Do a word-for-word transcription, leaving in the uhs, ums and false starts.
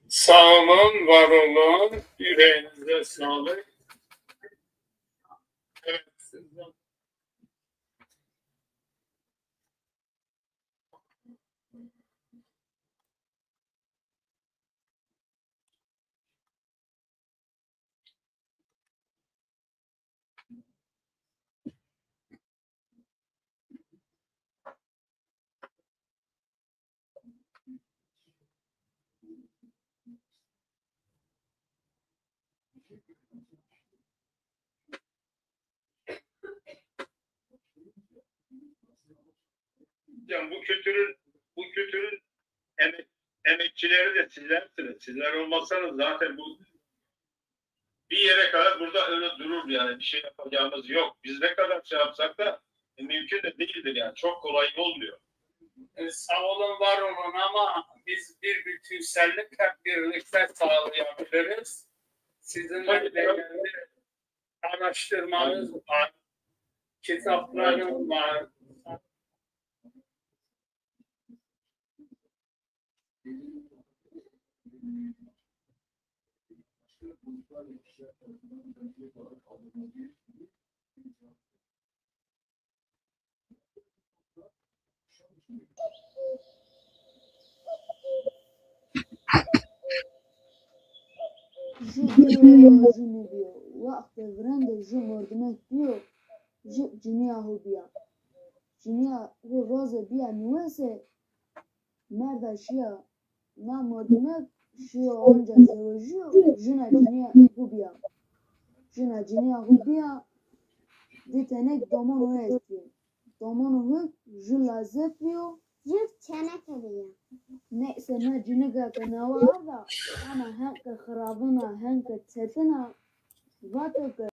Sağ olun, var olun. Yüreğinize sağlık. Evet. Yani bu kültürün, bu kültürün emek, emekçileri de sizlersiniz. Sizler olmasanız zaten bu bir yere kadar burada öyle durur yani, bir şey yapacağımız yok. Biz ne kadar şey yapsak da, e, mümkün de değildir yani, çok kolay olmuyor. E, sağ olun, var olun ama biz bir bütünsellik hep birlikte sağlayabiliriz. Sizin de değerli araştırmanız var, kitaplarınız var. Ju bîyo, ju nêbîyo. Wextê virendê ju mordimek bîyo, ju cinîya ho bîya. Cinîya ho roze bîya nîwese, merda şîya. Na mordimek şîyo onca zewejîyo, jina cinîya ho bîya. Jina cinîya ho bîya, di tenêk domonê ho estbîyo. Domonê ho ju lazê bîyo. Ju çêneke bîyo. Neyse, na cinîke ke nawa arda, ama hen ke xiravin a, hen ke çetin a, vato ke